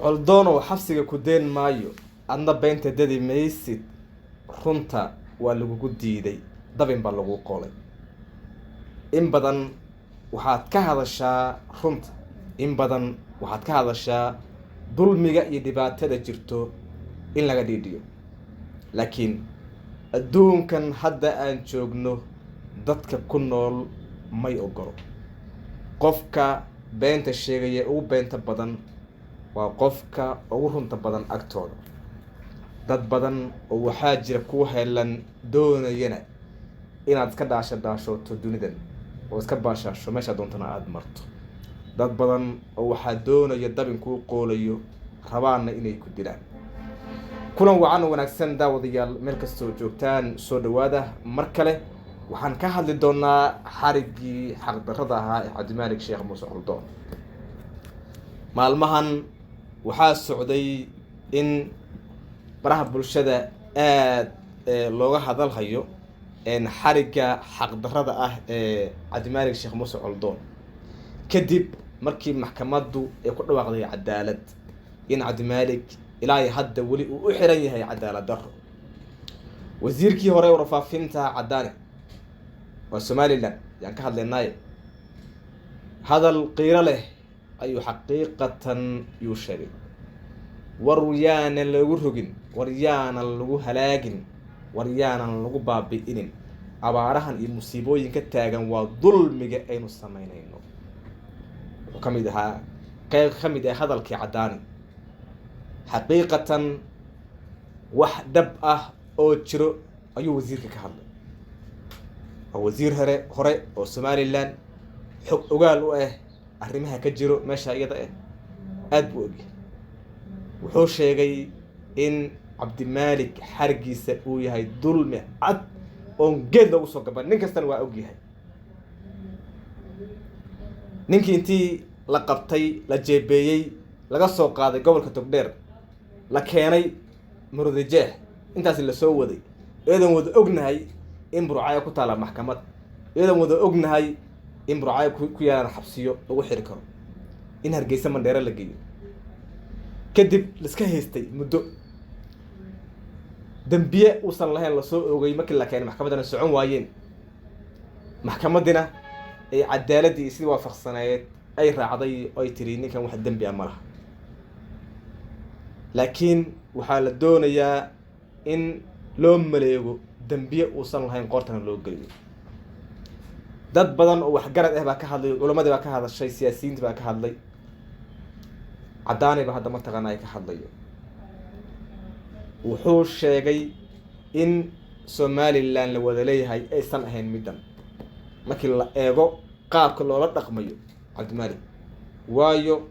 Coldonow xabsiga ku deen maayo, adna beenta dadi maysid. Runta waa lagugu diiday, dabin baa lagu qolay. In badan waxaad ka hadashaa runta, in badan waxaad ka hadashaa dulmiga iyo dhibaatada jirto in laga dhiidhiyo, laakiin adduunkan hadda aan joogno dadka ku nool may ogolo. Qofka beenta sheegaya ugu beenta badan waa qofka ugu runta badan agtooda. Dad badan oo waxaa jira kuwa helan doonayana inaad iska dhaasho dhaashooto dunidan oo iska baashaasho, meeshaa doontana aada marto. Dad badan oo waxaa doonaya dabin kuu qoolayo, rabaana inay ku dilaan. Kulan wacan oo wanaagsan, daawadayaal, meel kastoo joogtaan soo dhawaada. Mar kale waxaan ka hadli doonaa xariggii xaqdarrada ahaa ee Cabdimaalik Sheekh Muuse Coldoon. Maalmahan waxaa socday in baraha bulshada aada looga hadalhayo xarigga xaqdarrada ah ee Cabdimaalik Sheekh Muuse Coldoon, kadib markii maxkamaddu ay ku dhawaaqday cadaalad in Cabdimaalik ilaa iyo hadda weli uu u xiran yahay cadaalad darro. Wasiirkii hore warfaafinta Caddaani, waa Somaliland yaan ka hadlaynaaye, hadal qiiro leh ayuu xaqiiqatan yuu sheegay: war yaanan lagu rogin, war yaanan lagu halaagin, war yaanan lagu baabi'inin. Abaarahan iyo musiibooyinka taagan waa dulmiga aynu samaynayno. Wuxuu ka mid ahaa qeyb ka mid ah hadalkii Caddaani. Xaqiiqatan wax dhab ah oo jiro ayuu wasiirka ka hadlay. Waa wasiir hore oo Somaliland, xog ogaal u ah arrimaha ka jiro meesha iyada ah, aada buu ogyahay. Wuxuu sheegay in Cabdimaalik xarigiisa uu yahay dulmi cad oon geed loogu soo gaban. Nin kastana waa ogyahay ninkii intii la qabtay, la jeebeeyey, laga soo qaaday gobolka Togdheer, la keenay Murudijeex, intaasi lasoo waday, iyadoon wada ognahay in Burcaayo ku taalla maxkamad, iyadoon wada ognahay in Burcaayo ku yaalaan xabsiyo lagu xiri karo, in Hargeysa Mandheere la geeyo, kadib laiska haystay muddo, dembiye uusan lahayn lasoo oogay, markii la keenay maxkamaddana socon waayeen, maxkamaddina ay cadaaladdii sidii waafaqsaneed ay raacday oo ay tiri ninkan wax dembi ah ma laha. Laakiin waxaa la doonayaa in loo maleego dembiye uusan lahayn, qoortana loo geliyo. Dad badan oo waxgarad ah baa ka hadlay, culamadii baa ka hadashay, siyaasiyiinta baa ka hadlay, Caddaani ba hadda mataqaana ay ka hadlayo. Wuxuu sheegay in Somaliland la wada leeyahay aysan ahayn middan markii la eego qaabka loola dhaqmayo Cabdimaalik, waayo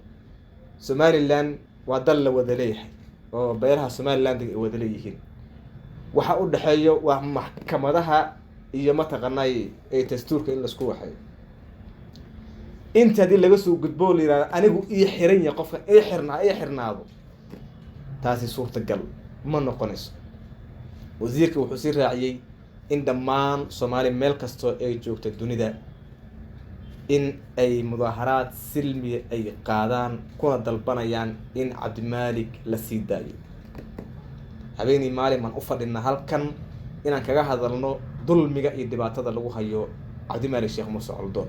Somaliland waa dal la wada leeyahay oo beeraha Somaliland ay wada leeyihiin. Waxa u dhexeeyo waa maxkamadaha iyo mataqaanay ee dastuurka in laisku waxeeyo. Inta haddii laga soo gudbo la yihahdo anigu ii xiran yahay, qofka ii xirnaa ii xirnaado, taasi suurtagal ma noqonayso. Wasiirka wuxuu sii raaciyey in dhammaan Soomaali meel kastoo ay joogto dunida in ay mudaaharaad silmiya ay qaadaan, kuna dalbanayaan in Cabdimaalik la sii daayo. Habeenii maalin baan u fadhinaa halkan inaan kaga hadalno dulmiga iyo dhibaatada lagu hayo Cabdimaalik Sheekh Muuse Coldoon.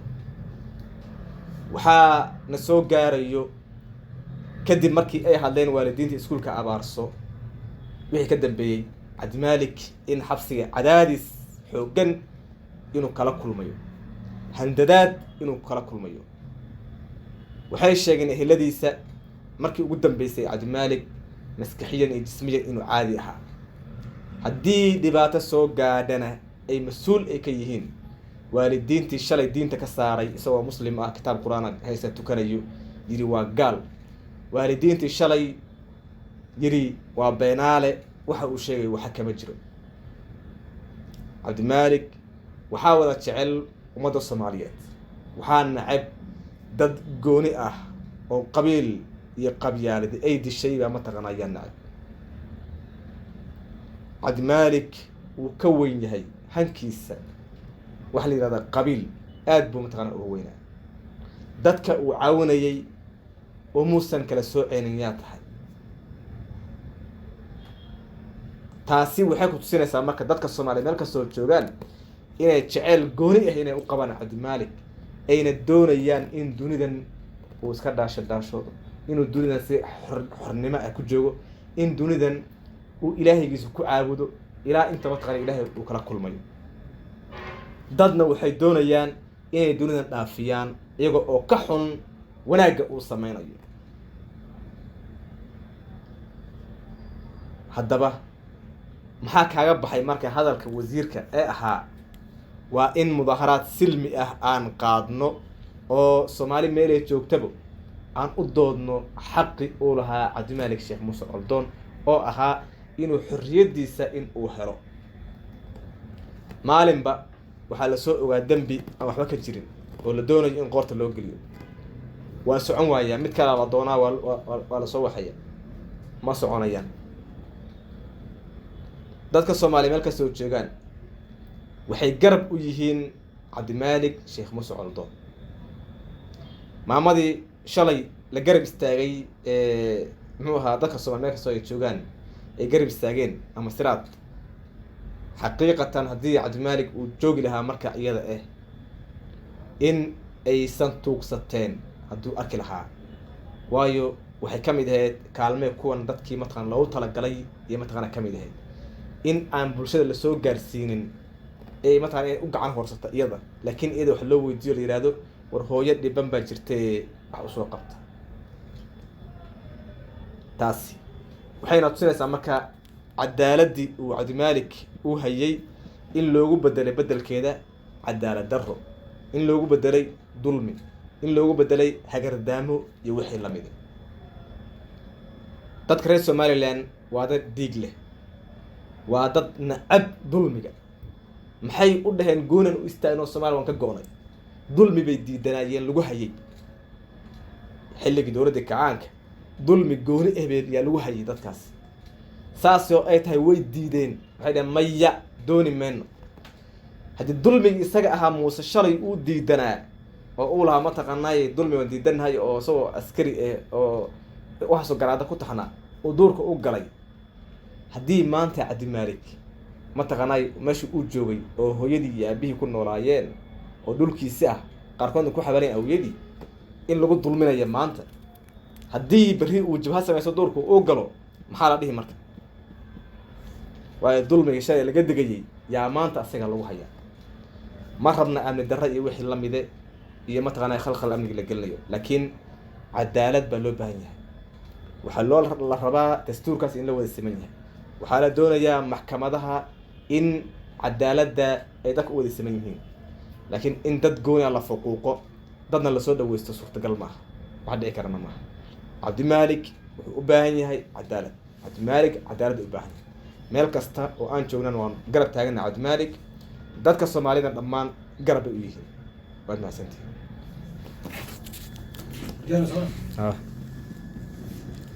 Waxaa na soo gaarayo, kadib markii ay hadleen waalidiinta iskuulka Abaarso, wixii ka dambeeyey Cabdimaalik in xabsiga cadaadis xooggan inuu kala kulmayo, handadaad inuu kala kulmayo. Waxay sheegeen eheladiisa markii ugu dambeysay Cabdimaalik maskaxiyan iyo jismiyan inuu caadi ahaa, haddii dhibaato soo gaadhana ay mas-uul ay ka yihiin waalidiintii shalay diinta ka saaray isagoo muslim ah, kitaab qur-aan haysta, tukanayo, yidhi waa gaal, waalidiintii shalay yidhi waa beenaale, waxa uu sheegay waxa kama jiro. Cabdimaalik waxaa wada jecel ummadda Soomaaliyeed, waxaa nacab dad gooni ah oo qabiil iyo qabyaaladi ay dishay baa mataqaana ayaa nacab. Cabdimaalik wuu ka weyn yahay hankiisa waxaa la yihahdaa qabiil, aada buu mataqaana uga weynaa. Dadka uu caawinayay oo muusan kala sooceynin yaa tahay. Taasi waxay ku tusinaysaa marka dadka Soomaaliya meel kastoo joogaan inay jeceyl gooni ah inay u qabaan Cabdimaalik, ayna doonayaan in dunidan uu iska dhaasho dhaashoodo, inuu dunidan si xornimo ah ku joogo, in dunidan uu ilaahaygiisa ku caabudo ilaa inta mataqana Ilaahay uu kala kulmayo. Dadna waxay doonayaan inay dunidan dhaafiyaan iyaga oo ka xun wanaagga uu sameynayo. Haddaba maxaa kaaga baxay marka hadalka wasiirka ee ahaa waa in mudaharaad silmi ah aan qaadno oo Soomaali meelay joogtaba aan u doodno xaqi uu lahaa Cabdimaalik Sheekh Muuse Coldoon oo ahaa inuu xorriyaddiisa in uu helo? Maalinba waxaa lasoo ogaa dembi aan waxba ka jirin oo la doonayo in qoorta loo geliyo. Waa socon waayaa, mid kalaa la doonaa, waa lasoo waxaya, ma soconayaan. Dadka Soomaaliya meel kastoo joogaan waxay garab u yihiin Cabdimaalik Sheekh Muuse Coldoon. Maamadii shalay la garab istaagay muxuu ahaa, dadka Soomaliya meel kastoo ay joogaan ay garab istaageen ama siraad, xaqiiqatan haddii Cabdimaalik uu joogi lahaa marka iyada ah in aysan tuugsateen hadduu arki lahaa, waayo waxay ka mid ahayd kaalmee kuwan dadkii mataqana loogu talagalay iyo mataqana ka mid ahayd in aan bulshada lasoo gaarsiinin ee mataqana inay u gacan horsata iyada, laakiin iyada wax loo weydiiyo la yihahdo war hooyo dhiban baa jirtee wax usoo qabta. Taasi waxayna tusinaysaa marka cadaaladdii uu Cabdimaalik uu hayay in loogu bedelay bedelkeeda cadaalad darro, in loogu bedelay dulmi, in loogu bedelay hagardaamo iyo wixii lamida. Dadka reer Somaliland waa dad dhiig leh, waa dad nacab dulmiga. Maxay u dhaheen goonan u istaagno Somalia waan ka go'nay? Dulmi bay diidanaayeen lagu hayay xilligii dowladda kacaanka, dulmi gooni ehbeed yaa lagu hayay dadkaas. Saasoo ay tahay way diideen, waxay dhaheen maya, dooni mayno. Haddii dulmigii isaga ahaa Muuse shalay uu diidanaa oo uu lahaa mataqaanaay dulmi waan diidanahay, oo isagoo askari eh oo waxaasoo garaada ku taxnaa oo duurka u galay, haddii maanta Cabdimaalik mataqaanaay meesha uu joogay oo hooyadii iyo aabihii ku noolaayeen oo dhulkiisi ah, qaarkoodna ku xabaalayen awiyadii, in lagu dulminayo maanta, haddii berri uu jabha samayso duurka uu galo, maxaa la dhihi marka? Waayo dulmiga shalay laga degayay yaa maanta asaga lagu hayaa. Ma rabna amni darra iyo wixii lamide iyo mataqaanaa khalkhal amniga la gelinayo, laakiin cadaalad baa loo baahan yahay. Waxaa loo la rabaa dastuurkaas in la wada siman yahay. Waxaa la doonayaa maxkamadaha in cadaaladda ay dadka u wada siman yihiin, laakiin in dad gooni a la fuquuqo dadna lasoo dhaweysto suurtagal maaha, wax dhici karana maaha. Cabdimaalik wuxuu u baahan yahay cadaalad. Cabdimaalik cadaalad u baahan yahay. Meel kasta oo aan joognan waan garab taagana Cabdimaalik. Dadka Soomaalida dhammaan garab bay u yihiin. Waad mahadsantihin.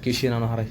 Kiishiinaan haray.